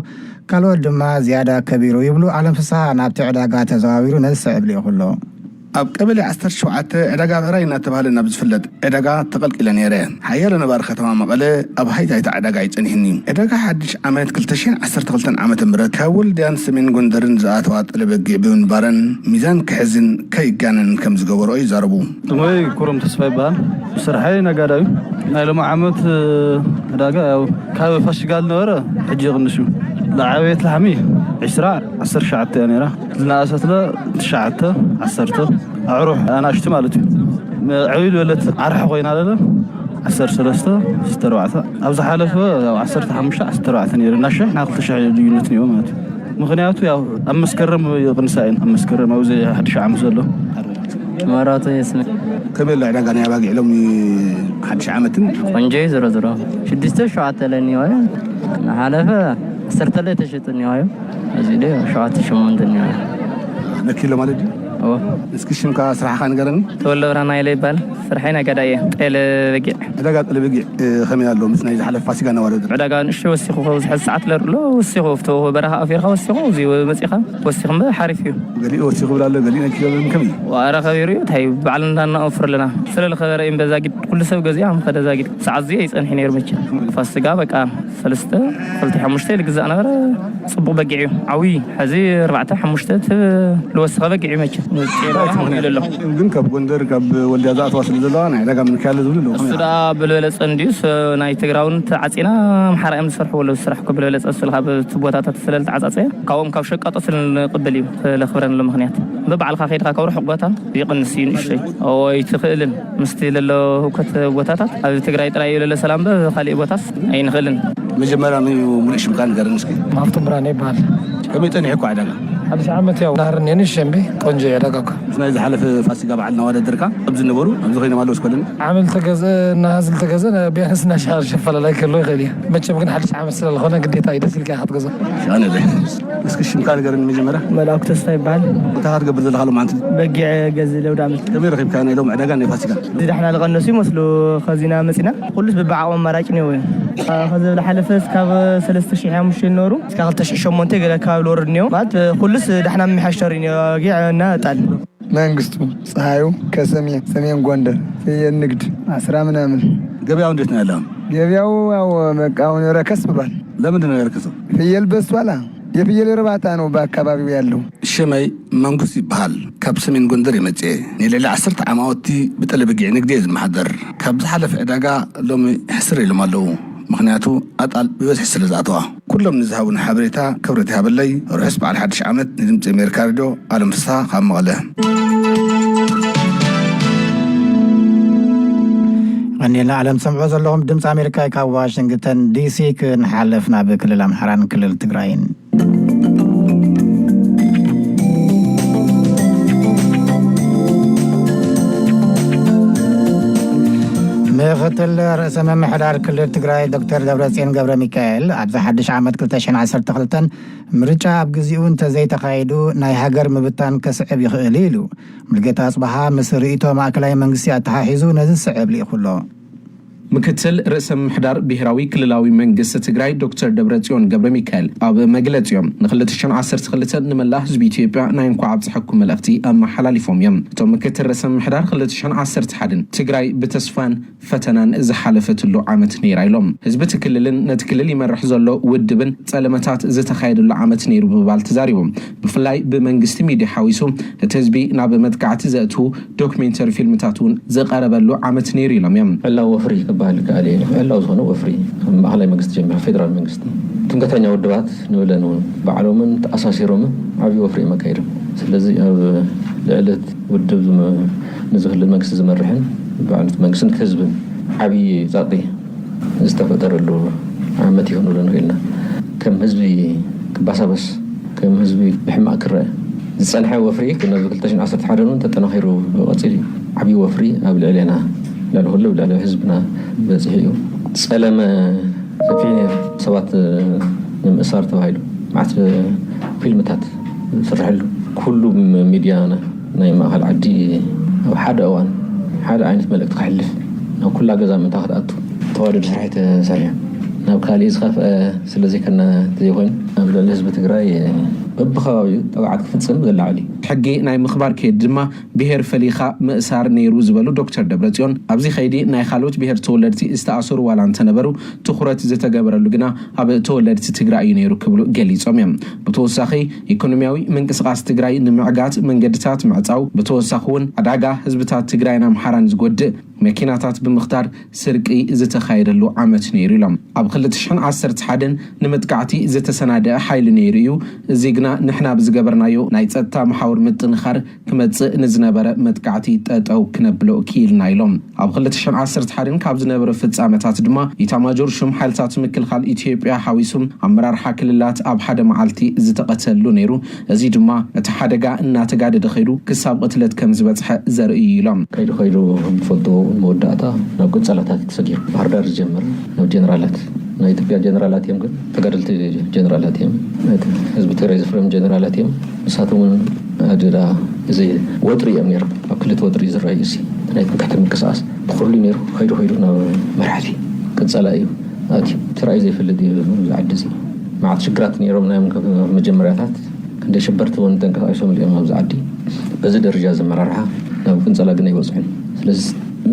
ካልኦት ድማ ዝያዳ ከቢሩ ይብሉ። ኣለም ፍስሃ ናብቲ ዕዳጋ ተዘዋዊሩ ነዚ ስዕብ ልኢኹ ኣሎ። ኣብ ቀበሌ ዓሰርተ ሸውዓተ ዕዳጋ ብዕራይ እናተባህለ ናብ ዝፍለጥ ዕዳጋ ተቐልቂለ ነይረ። ሓያሎ ነባሪ ከተማ መቐለ ኣብ ሃይታ እቲ ዕዳጋ እዩ ጸኒሕኒ። ዕዳጋ ሓድሽ ዓመት ክልተ ሽሕን ዓሰርተ ክልተን ዓመተ ምህረት ካብ ወልድያን ሰሜን ጎንደርን ዝኣተዋ ጠለበጊዕ ብምንባረን፣ ሚዛን ክሕዝን ከይጋነን ከም ዝገበርኦ ይዛረቡ። ስመይ ኩሮም ተስፋ ይበሃል። ስርሐይ ነጋዳይ እዩ። ናይ ሎሚ ዓመት ዕዳጋ ያው ካብ ፋሲጋ ዝነበረ ሕጂ ይቕንስ እዩ። ዝዓበየት ላሕሚ ዕስራ፣ ዓሰርተ ትሽዓተ እያ ነይራ። ዝነኣሰትለ ትሽዓተ፣ ዓሰርተ። ኣዕሩኽ ኣናእሽቱ ማለት እዩ። ዕብይ ዝበለት ዓርሒ ኮይና ለለ ዓሰርተ ሰለስተ፣ ዓሰርተ ኣርባዕተ። ኣብ ዝሓለፈ ያው ዓሰርተ ሓሙሽተ፣ ዓሰርተ ኣርባዕተ ነይሩ። እና ሽሕ ናይ ክልተ ሽሕ ልዩነት ነይሩ ማለት እዩ። ምኽንያቱ ያው ኣብ መስከረም ይቕንሳ እየን። ኣብ መስከረም ኣብዚ ሓድሽ ዓመት ዘሎ። መብራቱ የስመ። ከመይ ኣሎ ዕዳጋ ናይ ኣባጊዕ ሎሚ ሓድሽ ዓመትን? ቆንጆ እዩ። ዝሮ ዝሮ ሽዱሽተ ሸውዓተ ለኒ ዋዮ። ሓለፈ ዓሰርተ ላይ ተሸጥኒ ዋዮ። እዚ ደ ሸውዓተ ሸሞንተ እኒኦ። ነኪሎ ማለት ድዩ? እዎ። እስኪ ሽምካ ስራሕኻ ንገረኒ። ተወልደ ብርሃን ሃይለ ይባል። ስርሐይ ነጋዳይ እየ። ጤለ በጊዕ። ዕዳጋ ጤለ በጊዕ፣ እ፣ ከመይ ኣሎ ምስ ናይ ዝሓለፈ ፋሲጋ እናወዳደርካ? ዕዳጋ ንእሽተይ ወሲኹ፣ ኣብዚ ሕዚ ሰዓት ለርሎ ወሲኹ፣ ኣብቲ በረኻ ኣፊርካ ወሲኹ፣ እዚ መጺኻ ወሲኹ እምበር ሓሪፍ እዩ። ገሊኡ ወሲኹ ይብል ኣሎ፣ ገሊኡ ነኪሎ ይብል፣ ከመይ እዩ? ዋረ ከቢሩ እዩ፣ እንታይ ባዕልና እናወፍር ኣለና። ስለ ዝኸበረ እዩ እምበር ዛጊድ፣ ኩሉ ሰብ ገዚኡ ከም ከደ ዛጊድ። ሰዓት እዚ ኣይጸንሕ ነይሩ መቸም። ፋሲጋ በቃ ሰለስተ ክልተ ሓሙሽተ ልግዛእ ነበረ። ጽቡቕ በጊዕ እዩ፣ ዓብዪ። ሕዚ ኣርባዕተ ሓሙሽተ እቲ ልወሰኸ በጊዕ እዩ። መቸም ጤና እንታይ እቲ ምኽንያት? ኣሎ። ግን ካብ ጎንደር ካብ ወልድያ ዝኣተዋ ስለ ዘለዋ ናይ ዕዳጋ ምንካለ ዝብሉ ኣለዉ። እሱ ዳ ብልበለፀ እንዲዩስ ናይ ትግራውን ተዓፂና ኣምሓራ እዮም ዝሰርሕዎ ኣለዉ። ስራሕ እኮ ብልበለፀ እሱ ካብ እቲ ቦታታት ስለ ዝተዓፃፀየ ካብኦም ካብ ሸቃጦ ስለ ንቅብል እዩ። ለኽብረን ኣሎ ምኽንያት በባዕልካ ከይድካ ካብ ርሑቕ ቦታ ይቕንስ እዩ ንእሽተይ። ኦይ ትኽእልን ምስቲ ለሎ ህውከት ቦታታት ኣብ ትግራይ ጥራይ እዩ ለሎ ሰላም በ ካሊእ ቦታስ ኣይንኽእልን። መጀመርያ ንዩ ሙሉእ ሽምካ ንገረን እስኪ። ሃፍቶም ብርሃነ ይበሃል። ከመይ ጸኒሑ እኳ ዕዳጋ? ሓድሽ ዓመት ያው ናህር እኔን ሸምቤ ቆንጆ ዕዳጋ እኳ። ምስ ናይ ዝሓለፈ ፋሲጋ በዓል እናወዳደርካ ኣብዚ ዝነበሩ ኣብዚ ኮይኖም ኣለዉ እስኮልን? ዓመል ተገዘ እና ህዝብ ተገዘ ቢያንስ እና ሻር ሸፈላላይ ከሎ ይኽእል እዩ። መቸም ግን ሓድሽ ዓመት ስለዝኾነ ግዴታ እዩ ደስ ኢልካ ክትገዞ። ሻነ እስኪ ሽምካ ንገረን መጀመርያ። መልኣኩ ተስፋ ይበሃል። እንታይ ክትገብር ዘለካ ሎም ዓንቲ? በጊዕ ገዝ ለውድ ዓመት ከመይ ረኺብካ ናይ ሎም ዕዳጋ ናይ ፋሲጋ? እዚ ዳሕና ዝቐነሱ ይመስሉ። ከዚና መፂና ኩሉስ ብባዕቆም ኣማራጭ እኒኦ እዩ። ከዚ ዝሓለፈ እስካብ ሰለስተ ሽሕ ሓሙሽተ ነበሩ እስካ ክልተ ሽሕ ሸሞንተ ገለ ኣካባቢ ዝወርድ እኒኦ ማለት ኩሉስ ዳሕና ምምሕያሽ ተሪኡ እኒኦ። ጊዕ እና እጣል መንግስቱ ፀሃዩ ከሰሜን ሰሜን ጎንደር ፍየል ንግድ አስራ ምናምን። ገበያው እንዴት ነው ያለው? ገበያው ያው በቃ አሁን ረከስ ብሏል። ለምንድን ነው የረከሰው? ፍየል በዝቷላ። የፍየል እርባታ ነው በአካባቢው ያለው። ሽመይ መንጉስ ይበሃል። ካብ ሰሜን ጎንደር የመፅኤ። ንልዕሊ ዓሰርተ ዓማወቲ ብጠለበጊዕ ንግዲ እየ ዝመሓደር። ካብ ዝሓለፈ ዕዳጋ ሎሚ ሕስር ኢሎም ኣለዉ። ምኽንያቱ ኣጣል ብበዝሒ ስለ ዝኣተዋ። ኩሎም ንዝሃቡን ሓበሬታ ክብረት ይሃበለይ። ርሑስ በዓል ሓድሽ ዓመት። ንድምፂ ኣሜሪካ ሬድዮ ኣለም ፍስሃ ካብ መቐለ። ቀኒልና ዓለም ሰምዖ ዘለኹም ድምፂ ኣሜሪካ ካብ ዋሽንግተን ዲሲ። ክንሓልፍ ናብ ክልል ኣምሓራን ክልል ትግራይን። ምክትል ርእሰ ምምሕዳር ክልል ትግራይ ዶክተር ደብረፅዮን ገብረ ሚካኤል ኣብዚ ሓድሽ ዓመት ክልተ ሽሕን ዓሰርተ ክልተን ምርጫ ኣብ ግዚኡ እንተዘይተኻይዱ ናይ ሃገር ምብታን ከስዕብ ይኽእል ኢሉ። ሙልጌታ ኣፅበሃ ምስ ርእይቶ ማእከላይ መንግስቲ ኣተሓሒዙ ነዚ ዝስዕብ ልኢኹ ኣሎ። ምክትል ርእሰ ምምሕዳር ብሄራዊ ክልላዊ መንግስቲ ትግራይ ዶክተር ደብረፅዮን ገብረ ሚካኤል ኣብ መግለፂኦም ንክልተ ሽሕን ዓሰርተ ክልተን ንመላእ ህዝቢ ኢትዮጵያ ናይ እንኳዕ ኣብፀሐኩም መልእኽቲ ኣመሓላሊፎም እዮም። እቶም ምክትል ርእሰ ምምሕዳር ክልተ ሽሕን ዓሰርተ ሓደን ትግራይ ብተስፋን ፈተናን ዝሓለፈትሉ ዓመት ነይራ ኢሎም። ህዝቢ እቲ ክልልን ነቲ ክልል ይመርሕ ዘሎ ውድብን ፀለመታት ዝተኻየደሉ ዓመት ነይሩ ብምባል ተዛሪቦም። ብፍላይ ብመንግስቲ ሚድያ ሓዊሱ እቲ ህዝቢ ናብ መጥቃዕቲ ዘእትዉ ዶክሜንተሪ ፊልምታት እውን ዝቐረበሉ ዓመት ነይሩ ኢሎም እዮም። ዕላዊ ወፍሪ ክበሃል ይከኣል እዩ። ዕላዊ ዝኾነ ወፍሪ ካብ ማእኸላይ መንግስቲ ጀሚሩ ፌደራል መንግስቲ ትምክሕተኛ ውድባት ንብለን እውን ባዕሎምን ተኣሳሲሮምን ዓብዪ ወፍሪ እዮም ኣካይዶም። ስለዚ ኣብ ልዕሊ ውድብ ንዝህሉ መንግስቲ ዝመርሕን ብዓይነት መንግስትን ህዝብን ዓብዪ ጸቕጢ ዝተፈጠረሉ ዓመት እዩ ክንብሎ ንኽእል ኢና። ከም ህዝቢ ክባሳበስ፣ ከም ህዝቢ ብሕማቕ ክረአ ዝጸንሐ ወፍሪ ነዚ ክልተ ሽሕን ዓሰርተ ሓደን እውን ተጠናኺሩ ቀጺሉ እዩ። ዓብዪ ወፍሪ ኣብ ልዕሌና፣ ልዕሊ ኩሉ ኣብ ልዕሊ ህዝብና በጺሑ እዩ። ጸለመ ሰፊሕ ነይሩ። ሰባት ንምእሳር ተባሂሉ መዓት ፊልምታት ዝስርሐሉ፣ ኩሉ ሚድያና ናይ ማእኸል ዓዲ ኣብ ሓደ እዋን ሓደ ዓይነት መልእክቲ ከሕልፍ፣ ናብ ኩላ ገዛ ምእንታ ክትኣቱ ተዋደዱ ስራሕ ተሰሪሑ። ናብ ካሊእ ዝኸፍአ ስለ ዘይኮነ እንተዘይኮይኑ፣ ኣብ ልዕሊ ህዝቢ ትግራይ በብኸባቢኡ ጠባዓት ክፍፅም ዝለዓል እዩ። ሕጊ ናይ ምኽባር ከይዲ ድማ ብሄር ፈሊኻ ምእሳር ነይሩ ዝበሉ ዶክተር ደብረፅዮን፣ ኣብዚ ከይዲ ናይ ካልኦት ብሄር ተወለድቲ ዝተኣሰሩ ዋላ እንተነበሩ፣ ትኹረት ዝተገበረሉ ግና ኣብ ተወለድቲ ትግራይ እዩ ነይሩ ክብሉ ገሊፆም እዮም። ብተወሳኺ ኢኮኖሚያዊ ምንቅስቓስ ትግራይ ንምዕጋት መንገድታት ምዕፃው፣ ብተወሳኺ እውን ዕዳጋ ህዝብታት ትግራይን ኣምሓራን ዝጎድእ መኪናታት ብምኽታር ስርቂ ዝተኻየደሉ ዓመት ነይሩ ኢሎም። ኣብ ክልተ ሽሕን ዓሰርተ ሓደን ንመጥቃዕቲ ዝተሰናደአ ሓይሊ ነይሩ እዩ። እዚ ግና ንሕና ብዝገበርናዮ ናይ ጸጥታ መሓውር ምጥንኻር ክመጽእ ንዝነበረ መጥቃዕቲ ጠጠው ክነብሎ ክኢልና ኢሎም። ኣብ ክልተ ሽሕን ዓሰርተ ሓደን ካብ ዝነበረ ፍጻመታት ድማ ኢታማጆር ሹም ሓይልታት ምክልኻል ኢትዮጵያ ሓዊሱ ኣመራርሓ ክልላት ኣብ ሓደ መዓልቲ ዝተቐተሉ ነይሩ። እዚ ድማ እቲ ሓደጋ እናተጋደደ ከይዱ ክሳብ ቅትለት ከም ዝበጽሐ ዘርኢ እዩ ኢሎም። ከይዱ ከይዱ ንፈልጥዎ እውን መወዳእታ ናብ ቅንጸላታት ተሰጊሩ። ባህር ዳር ዝጀመረ ናብ ጀነራላት፣ ናይ ኢትዮጵያ ጀነራላት እዮም፣ ግን ተጋደልቲ ጀነራላት እዮም። ናይቲ ህዝቢ ትግራይ ዘፍረዮም ጀነራላት እዮም። ንሳቶም እውን ኣደዳ እዚ ወጥሪ እዮም ነይሮም። ኣብ ክልተ ወጥሪ ዝረኣዩ፣ እዚ ናይ ትምክሕቲ ምንቅስቃስ ብኩሉ ነይሩ። ከይዱ ከይዱ ናብ መራሕቲ ቅንጸላ እዩ ኣትዩ። ተራእዩ ዘይፈልጥ እዩ ኣብዚ ዓዲ እዚ። መዓት ሽግራት ነይሮም ናይ መጀመርያታት። ክንደይ ሸበርቲ እውን ተንቀሳቒሶም እዮም ኣብዚ ዓዲ። በዚ ደረጃ እዚ ኣመራርሓ ናብ ቅንጸላ ግን ኣይበጽሑን። ስለዚ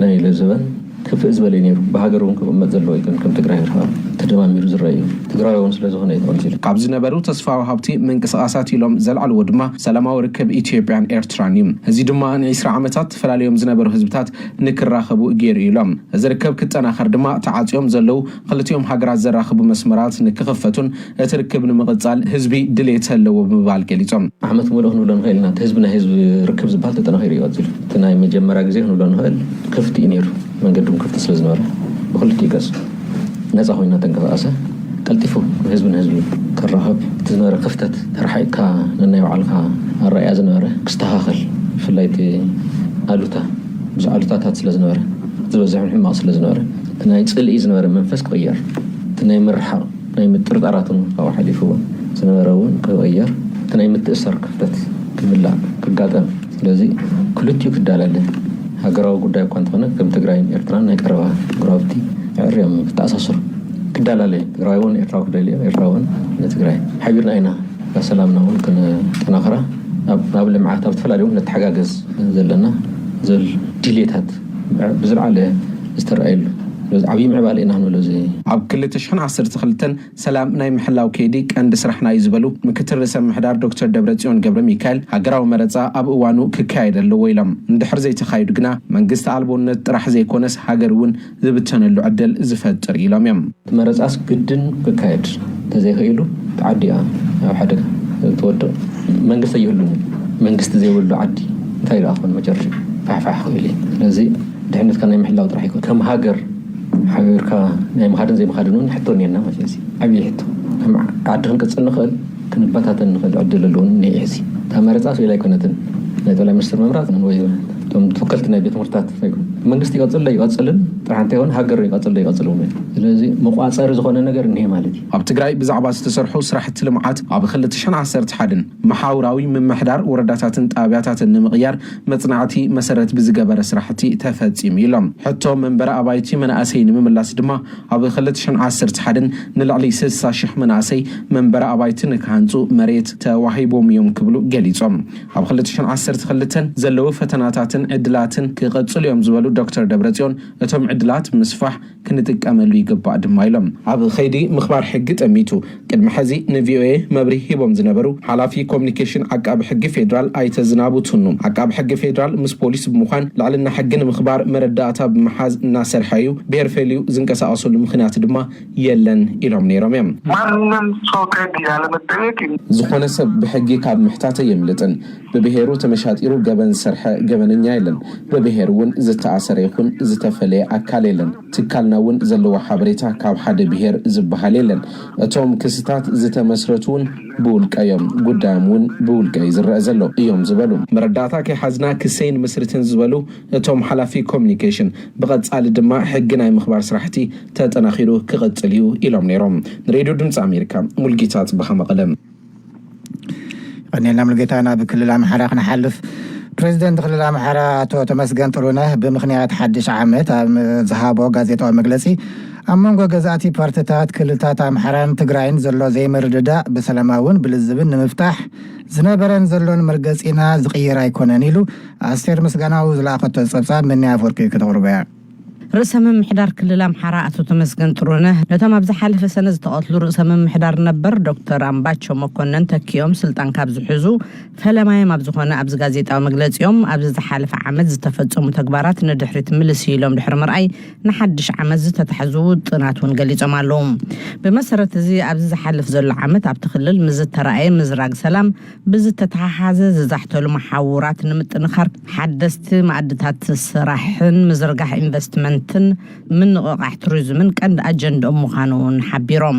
ናይ ለዘበን ክፍእ ዝበለ እዩ ነይሩ። ብሃገር እውን ክቕመጥ ዘለዎ እዩ ከም ትግራይ ርሃብ ተደማሚሩ ዝረአ እዩ። ትግራዊ እውን ስለ ዝኾነ እዩ ተቐንፂሉ። ካብ ዝነበሩ ተስፋ ወሃብቲ ምንቅስቓሳት ኢሎም ዘልዓልዎ ድማ ሰላማዊ ርክብ ኢትዮጵያን ኤርትራን እዩ። እዚ ድማ ንዒስራ ዓመታት ተፈላለዮም ዝነበሩ ህዝብታት ንክራኸቡ ገይሩ እዩ ኢሎም። እዚ ርክብ ክጠናኸር ድማ ተዓፅዮም ዘለዉ ክልቲኦም ሃገራት ዘራኽቡ መስመራት ንክኽፈቱን እቲ ርክብ ንምቕፃል ህዝቢ ድሌት ኣለዎ ብምባል ገሊፆም። ዓመት ሙሉእ ክንብሎ ንኽእል ኢና። እቲ ህዝቢ ናይ ህዝቢ ርክብ ዝበሃል ተጠናኺሩ እዩ ቀፂሉ። እቲ ናይ መጀመርያ ግዜ ክንብሎ ንኽእል ክፍቲ እዩ ነይሩ። መንገዲ እውን ክፍቲ ስለ ዝነበረ ብክልቲኡ ገፅ ነፃ ኮይኑ እናተንቀሳቐሰ ቀልጢፉ ህዝቢ ንህዝቢ ክራኸብ እቲ ዝነበረ ክፍተት ተረሓኢቕካ ነናይ ባዕልካ ኣረኣእያ ዝነበረ ክስተኻኸል፣ ብፍላይ እቲ ኣሉታ ብዙሕ ኣሉታታት ስለ ዝነበረ ዝበዝሕ ሕማቕ ስለ ዝነበረ እቲ ናይ ፅልኢ ዝነበረ መንፈስ ክቕየር፣ እቲ ናይ ምርሓቕ ናይ ምጥርጣራትን ካብኡ ሓሊፉ እውን ዝነበረ እውን ክቕየር፣ እቲ ናይ ምትእሳር ክፍተት ክምላእ ክጋጠም። ስለዚ ክልቲኡ ክዳላለ ሃገራዊ ጉዳይ እኳ እንተኾነ ከም ትግራይን ኤርትራን ናይ ቀረባ ጎረባብቲ ኣዕርዮም ክተኣሳሰሩ ክዳላለ ትግራይ እውን ኤርትራዊ ክደልዮ ኤርትራ እውን ንትግራይ ሓቢርና ኢና ሰላምና እውን ክነጠናኽራ ኣብ ልምዓት ኣብ ዝተፈላለዩ እውን ነተሓጋገዝ ዘለና ዝብል ድሌታት ብዝለዓለ ዝተረኣየሉ ዓብዪ ምዕባለ ኢና ክንብሎ እዚ ኣብ ክልተ ሽሕን ዓሰርተ ክልተን ሰላም ናይ ምሕላው ከይዲ ቀንዲ ስራሕና እዩ ዝበሉ ምክትል ርእሰ ምሕዳር ዶክተር ደብረጽዮን ገብረ ሚካኤል ሃገራዊ መረፃ ኣብ እዋኑ ክካየድ ኣለዎ ኢሎም። እንድሕር ዘይተኻይዱ ግና መንግስቲ ኣልቦነት ጥራሕ ዘይኮነስ ሃገር እውን ዝብተነሉ ዕድል ዝፈጥር ኢሎም እዮም። እቲ መረፃስ ግድን ክካየድ እንተዘይኽኢሉ እቲ ዓዲ እያ ኣብ ሓደጋ ትወድቕ። መንግስቲ ኣይህሉን እዩ። መንግስቲ ዘይብሉ ዓዲ እንታይ ደኣ ክኾን መጨረሻ ፋሕፋሕ ክብል እዩ። ስለዚ ድሕነትካ ናይ ምሕላው ጥራሕ ይኮን ከም ሃገር ሓቢርካ ናይ ምኻድን ዘይምኻድን እውን ሕቶ እኒአና ማለት እዩ። ዓብዪ ሕቶ ከም ዓዲ ክንቅፅል ንኽእል ክንበታተን ንኽእል ዕድል ኣለውን እኒአ ሕዚ እታ መረፃ ስኢላ ኣይኮነትን ናይ ጠቅላይ ሚኒስትር ምምራፅ ወይ እቶም ተወከልቲ ናይ ቤት ትምህርትታት ኣይኮነ መንግስቲ ይቐፅል ዶ ይቐፅልን ጥራሕ እንታይ ይኾን ሃገር ይቐፅል ዶ ይቐፅል እውን ስለዚ መቋፀሪ ዝኾነ ነገር እኒሀ ማለት እዩ። ኣብ ትግራይ ብዛዕባ ዝተሰርሑ ስራሕቲ ልምዓት ኣብ ክልተ ሽሕን ዓሰርተ ሓደን መሓውራዊ ምምሕዳር ወረዳታትን ጣብያታትን ንምቕያር መፅናዕቲ መሰረት ብዝገበረ ስራሕቲ ተፈፂሙ ኢሎም። ሕቶ መንበሪ ኣባይቲ መናእሰይ ንምምላስ ድማ ኣብ ክልተ ሽሕን ዓሰርተ ሓደን ንልዕሊ ስልሳ ሽሕ መናእሰይ መንበሪ ኣባይቲ ንክሃንፁ መሬት ተዋሂቦም እዮም ክብሉ ገሊፆም። ኣብ ክልተ ሽሕን ዓሰርተ ክልተን ዘለዉ ፈተናታትን ዕድላትን ክቐፅሉ እዮም ዝበሉ ዶክተር ደብረፅዮን እቶም ዕድላት ምስፋሕ ክንጥቀመሉ ይግባእ ድማ ኢሎም። ኣብ ኸይዲ ምኽባር ሕጊ ጠሚቱ ቅድሚ ሕዚ ንቪኦኤ መብርሂ ሂቦም ዝነበሩ ሓላፊ ኮሚኒኬሽን ዓቃቢ ሕጊ ፌዴራል ኣይተ ዝናቡ ቱኑ፣ ዓቃቢ ሕጊ ፌዴራል ምስ ፖሊስ ብምዃን ልዕልና ሕጊ ንምኽባር መረዳእታ ብምሓዝ እናሰርሐ እዩ። ብሄር ፈልዩ ዝንቀሳቐሰሉ ምኽንያት ድማ የለን ኢሎም ነይሮም እዮም። ማንም ሰው ከህግ ያለመጠየቅ ዝኾነ ሰብ ብሕጊ ካብ ምሕታት ኣየምልጥን። ብብሄሩ ተመሻጢሩ ገበን ዝሰርሐ ገበነኛ የለን። ብብሄር እውን ዝተኣሰረ ይኹን ዝተፈለየ ኣካል የለን። ትካልና እውን ዘለዎ ሓበሬታ ካብ ሓደ ብሄር ዝበሃል የለን። እቶም ክስታት ዝተመስረቱ እውን ብውልቀ እዮም። ጉዳዮም እውን ብውልቀ እዩ ዝረአ ዘሎ እዮም ዝበሉ መረዳእታ ከይሓዝና ክሰይን ምስርትን ዝበሉ እቶም ሓላፊ ኮሚኒኬሽን ብቐፃሊ ድማ ሕጊ ናይ ምኽባር ስራሕቲ ተጠናኺሩ ክቕፅል እዩ ኢሎም ነይሮም። ንሬድዮ ድምፂ ኣሜሪካ ሙልጌታ ፅበኻ መቐለ። ቀኒልና ሙሉጌታ ናብ ክልል ኣምሓራ ክንሓልፍ። ፕሬዚደንት ክልል ኣምሓራ ኣቶ ተመስገን ጥሩነህ ብምኽንያት ሓድሽ ዓመት ኣብ ዝሃቦ ጋዜጣዊ መግለፂ ኣብ መንጎ ገዛእቲ ፓርትታት ክልልታት ኣምሓራን ትግራይን ዘሎ ዘይምርድዳእ ብሰላማውን ብልዝብን ንምፍታሕ ዝነበረን ዘሎን መርገፂና ዝቕየር ኣይኮነን ኢሉ ኣስቴር ምስጋናው ዝለኣኸቶ ፀብፃብ ምንያ ኣፍወርቂ ክተቕርቦ እያ። ርእሰ ምምሕዳር ክልል ኣምሓራ ኣቶ ተመስገን ጥሩነህ ነቶም ኣብ ዝሓለፈ ሰነ ዝተቐትሉ ርእሰ ምምሕዳር ነበር ዶክተር ኣምባቸው መኮነን ተኪኦም ስልጣን ካብ ዝሕዙ ፈለማዮም ኣብ ዝኾነ ኣብዚ ጋዜጣዊ መግለፂኦም ኣብዚ ዝሓለፈ ዓመት ዝተፈፀሙ ተግባራት ንድሕሪት ምልስ ኢሎም ድሕሪ ምርኣይ ንሓድሽ ዓመት ዝተታሕዙ ውጥናት እውን ገሊፆም ኣለዉ። ብመሰረት እዚ ኣብዚ ዝሓልፍ ዘሎ ዓመት ኣብቲ ክልል ምስ ዝተረኣየ ምዝራግ ሰላም ብዝተተሓሓዘ ዝዛሕተሉ መሓውራት ንምጥንኻር ሓደስቲ ማእድታት ስራሕን ምዝርጋሕ ኢንቨስትመንትን ምንቕቓሕ ቱሪዝምን ቀንዲ ኣጀንድኦም ምዃኑ እውን ሓቢሮም።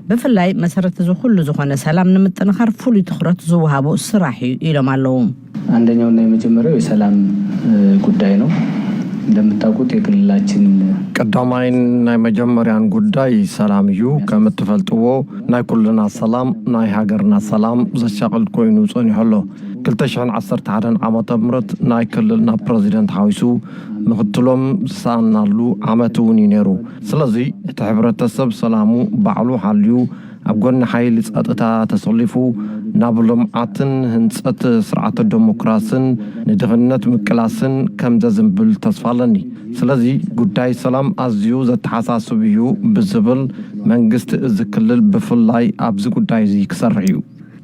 ብፍላይ መሰረት እዚ ኩሉ ዝኾነ ሰላም ንምጥንኻር ፍሉይ ትኹረት ዝወሃቦ ስራሕ እዩ ኢሎም ኣለዉ። አንደኛውና የመጀመሪያው የሰላም ጉዳይ ነው። እንደምታውቁት የክልላችን ቀዳማይን ናይ መጀመርያን ጉዳይ ሰላም እዩ። ከም እትፈልጥዎ ናይ ኩልና ሰላም ናይ ሃገርና ሰላም ዘሻቕል ኮይኑ ጸኒሑ ኣሎ። ክልተ ሽሕን ዓሰርተ ሓደን ዓመተ ምህረት ናይ ክልልና ፕረዚደንት ሓዊሱ ምኽትሎም ዝሰኣናሉ ዓመት እውን እዩ ነይሩ። ስለዚ እቲ ሕብረተሰብ ሰላሙ ባዕሉ ሓልዩ ኣብ ጎኒ ሓይሊ ጸጥታ ተሰሊፉ ናብ ልምዓትን ህንጸት ስርዓተ ዴሞክራስን ንድኽነት ምቅላስን ከም ዘዝንብል ተስፋ ኣለኒ። ስለዚ ጉዳይ ሰላም ኣዝዩ ዘተሓሳስብ እዩ ብዝብል መንግስቲ እዚ ክልል ብፍላይ ኣብዚ ጉዳይ እዚ ክሰርሕ እዩ።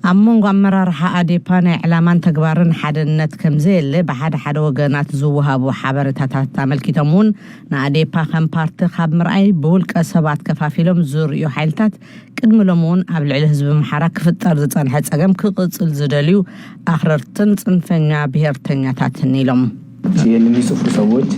ኣብ መንጎ ኣመራርሓ ኣዴፓ ናይ ዕላማን ተግባርን ሓደነት ከም ዘየለ ብሓደ ሓደ ወገናት ዝወሃቡ ሓበሬታታት ኣመልኪቶም እውን፣ ንኣዴፓ ከም ፓርቲ ካብ ምርኣይ ብውልቀ ሰባት ከፋፊሎም ዝርእዩ ሓይልታት ቅድሚ ሎሚ እውን ኣብ ልዕሊ ህዝቢ ኣምሓራ ክፍጠር ዝጸንሐ ጸገም ክቕጽል ዝደልዩ ኣኽረርትን ጽንፈኛ ብሔርተኛታትን ኢሎም። ይህን የሚጽፉ ሰዎች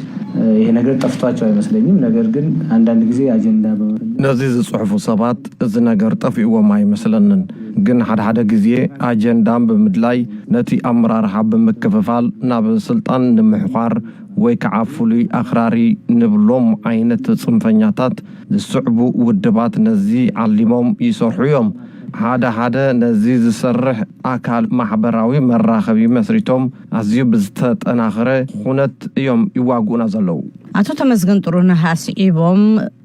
ይሄ ነገር ጠፍቷቸው አይመስለኝም። ነገር ግን አንዳንድ ጊዜ አጀንዳ በመፈለግ ነዚ ዝጽሕፉ ሰባት እዚ ነገር ጠፊእዎም ኣይመስለንን። ግን ሓደ ሓደ ግዜ ኣጀንዳን ብምድላይ ነቲ ኣመራርሓ ብምክፍፋል ናብ ስልጣን ንምሕኳር ወይ ከዓ ፍሉይ ኣኽራሪ ንብሎም ዓይነት ጽንፈኛታት ዝስዕቡ ውድባት ነዚ ዓሊሞም ይሰርሑ እዮም። ሓደ ሓደ ነዚ ዝሰርሕ ኣካል ማሕበራዊ መራኸቢ መስሪቶም ኣዝዩ ብዝተጠናኸረ ኩነት እዮም ይዋግኡና ዘለዉ። ኣቶ ተመስገን ጥሩነህ ኣስዒቦም፣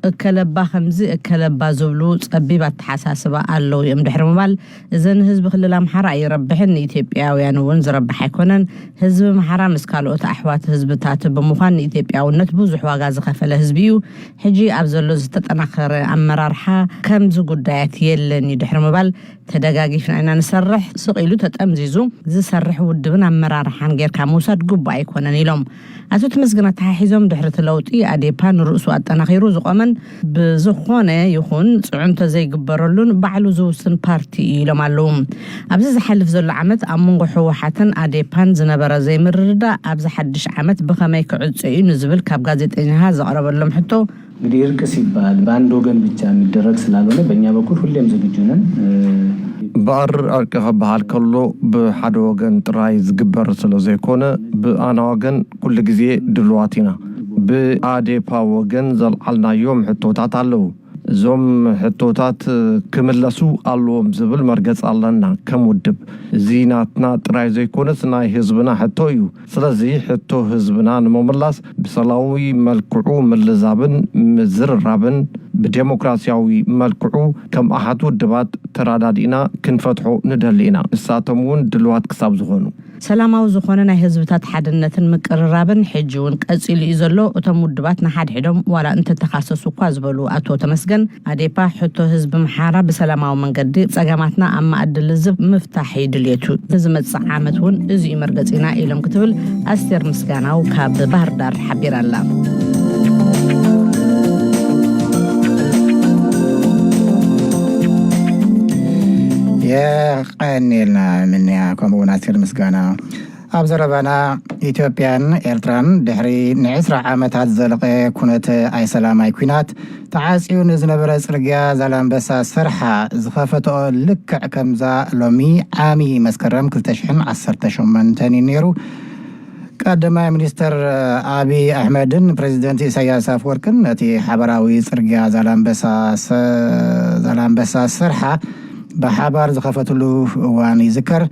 እከለባ ከምዚ እከለባ ዝብሉ ጸቢብ ኣተሓሳስባ ኣለዉ እዮም ድሕሪ ምባል፣ እዚ ንህዝቢ ክልል ኣምሓራ ኣይረብሕን፣ ንኢትዮጵያውያን እውን ዝረብሕ ኣይኮነን። ህዝቢ ኣምሓራ ምስ ካልኦት ኣሕዋት ህዝብታት ብምዃን ንኢትዮጵያውነት ብዙሕ ዋጋ ዝኸፈለ ህዝቢ እዩ። ሕጂ ኣብ ዘሎ ዝተጠናኸረ ኣመራርሓ ከምዚ ጉዳያት የለን እዩ ድሕሪ ምባል፣ ተደጋጊፍና ኢና ንሰርሕ፣ ስቕ ኢሉ ተጠምዚዙ ዝሰርሕ ውድብን ኣመራርሓን ጌርካ ምውሳድ ግቡእ ኣይኮነን ኢሎም። ኣቶ ተመስገን ኣተሓሒዞም፣ ድሕሪ እቲ ለውጢ ኣዴፓ ንርእሱ ኣጠናኺሩ ዝቖመን ብዝኾነ ይኹን ጽዕንቶ ዘይግበረሉን ባዕሉ ዝውስን ፓርቲ እዩ ኢሎም ኣለዉ። ኣብዚ ዝሓልፍ ዘሎ ዓመት ኣብ መንጎ ህወሓትን ኣዴፓን ዝነበረ ዘይምርድዳእ ኣብዚ ሓድሽ ዓመት ብኸመይ ክዕጾ እዩ ንዝብል ካብ ጋዜጠኛኻ ዘቕረበሎም ሕቶ፣ እንግዲህ እርቅ ሲባል በአንድ ወገን ብቻ የሚደረግ ስላልሆነ በእኛ በኩል ሁሌም ዝግጁ ነን። ብኣር ዕርቂ ክበሃል ከሎ ብሓደ ወገን ጥራይ ዝግበር ስለ ዘይኮነ፣ ብኣና ወገን ኩሉ ግዜ ድልዋት ኢና። ብኣዴፓ ወገን ዘልዓልናዮም ሕቶታት ኣለዉ። እዞም ሕቶታት ክምለሱ ኣለዎም ዝብል መርገጽ ኣለና ከም ውድብ። እዚ ናትና ጥራይ ዘይኮነስ ናይ ህዝብና ሕቶ እዩ። ስለዚ ሕቶ ህዝብና ንምምላስ ብሰላማዊ መልክዑ ምልዛብን ምዝርራብን ብዴሞክራሲያዊ መልክዑ ከም ኣሓት ውድባት ተራዳዲእና ክንፈትሖ ንደሊ ኢና። ንሳቶም እውን ድልዋት ክሳብ ዝኾኑ። ሰላማዊ ዝኾነ ናይ ህዝብታት ሓድነትን ምቅርራብን ሕጂ እውን ቀጺሉ እዩ ዘሎ። እቶም ውድባት ንሓድሕዶም ዋላ እንተተኻሰሱ እኳ ዝበሉ ኣቶ ተመስገን፣ ኣዴፓ ሕቶ ህዝቢ ኣምሓራ ብሰላማዊ መንገዲ ጸገማትና ኣብ መኣዲ ልዝብ ምፍታሕ እዩ ድልየቱ። ንዝመጽእ ዓመት እውን እዚ እዩ መርገጺና ኢሎም ክትብል ኣስቴር ምስጋናው ካብ ባህር ዳር ሓቢራ ኣላ። የቐንየልና ምንያ ከምኡ እውን ኣስቴር ምስጋና። ኣብ ዘረባና፣ ኢትዮጵያን ኤርትራን ድሕሪ ንዕስራ ዓመታት ዝዘለቐ ኩነት ኣይሰላማይ ኲናት ተዓጽዩ ንዝነበረ ጽርግያ ዛላምበሳ ሰርሓ ዝኸፈትኦ ልክዕ ከምዛ ሎሚ ዓሚ መስከረም ክልተ ሽሕን ዓሰርተ ሸሞንተን እዩ ነይሩ። ቀዳማይ ሚኒስተር ኣብይ ኣሕመድን ፕረዚደንት ኢሳያስ ኣፍወርቅን ነቲ ሓባራዊ ጽርግያ ዛላምበሳ ሰርሓ ብሓባር ዝኸፈትሉ እዋን ይዝከር።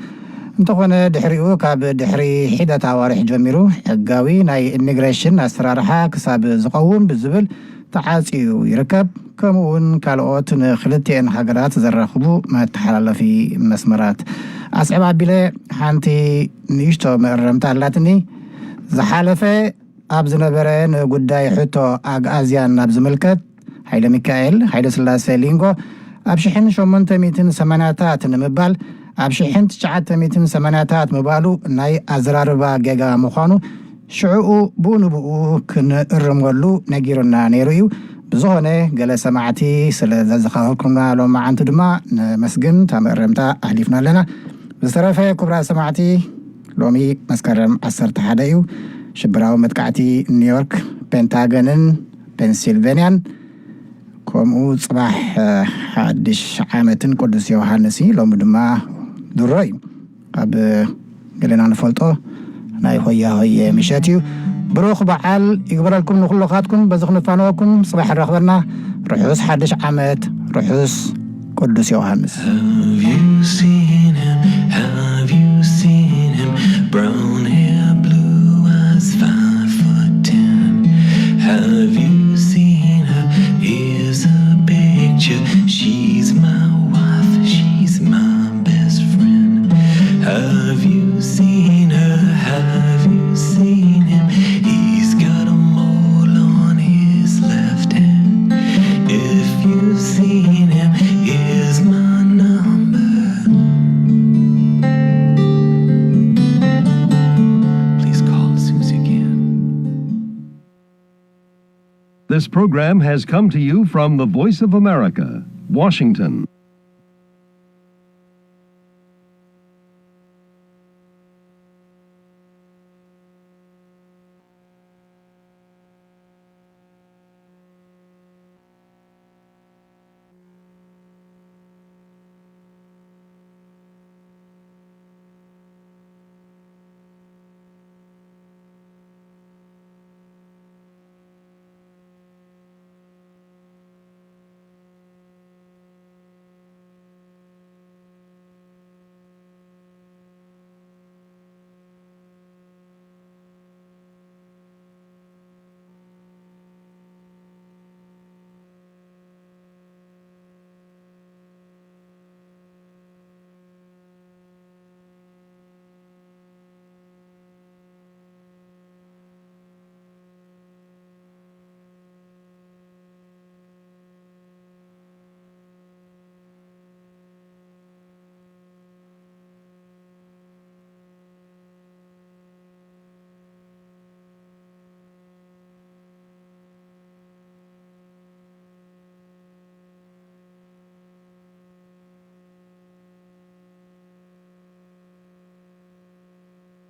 እንተኾነ ድሕሪኡ ካብ ድሕሪ ሒደት ኣዋርሕ ጀሚሩ ሕጋዊ ናይ ኢሚግሬሽን ኣሰራርሓ ክሳብ ዝቐውም ብዝብል ተዓጽዩ ይርከብ። ከምኡ እውን ካልኦት ንክልቲኤን ሃገራት ዘራኽቡ መተሓላለፊ መስመራት። ኣስዕብ ኣቢለ ሓንቲ ንእሽቶ መእረምታ ኣላትኒ። ዝሓለፈ ኣብ ዝነበረ ንጉዳይ ሕቶ ኣግኣዝያን ናብ ዝምልከት፣ ሃይለ ሚካኤል ሃይለ ስላሴ ሊንጎ ኣብ ሽሕን ሸሞንተ ሚእትን ሰማንያታት ንምባል ኣብ ሽሕን ትሽዓተ ሚእትን ሰማንያታት ምባሉ ናይ ኣዘራርባ ጌጋ ምዃኑ ሽዕኡ ብኡ ንብኡ ክንእርመሉ ነጊሩና ነይሩ እዩ። ብዝኾነ ገለ ሰማዕቲ ስለ ዘዘኻኸርኩምና ሎማዓንቲ ድማ ነመስግን። እታ መእረምታ ኣሕሊፍና ኣለና። ብዝተረፈ ክቡራት ሰማዕቲ፣ ሎሚ መስከረም ዓሰርተ ሓደ እዩ። ሽበራዊ መጥቃዕቲ ኒውዮርክ ፔንታገንን ፔንሲልቬንያን፣ ከምኡ ጽባሕ ሓድሽ ዓመትን ቅዱስ ዮሃንስ እዩ። ሎሚ ድማ ድሮ እዩ። ኣብ ገለና ንፈልጦ ናይ ሆያ ሆየ ምሸት እዩ። ብሩኽ በዓል ይግበረልኩም ንኹልኻትኩም። በዚ ክንፋነወኩም ጽባሕ ንረኽበና። ርሑስ ሓድሽ ዓመት፣ ርሑስ ቅዱስ ዮሃንስ። Have you seen him? Have you seen him? Brown hair, blue eyes, five foot ten. Have you seen her? Here's a picture. She's my wife, she's my best friend. Have you seen her? Have you seen him? He's got a mole on his left hand. If you've seen This program has come to you from the Voice of America, Washington.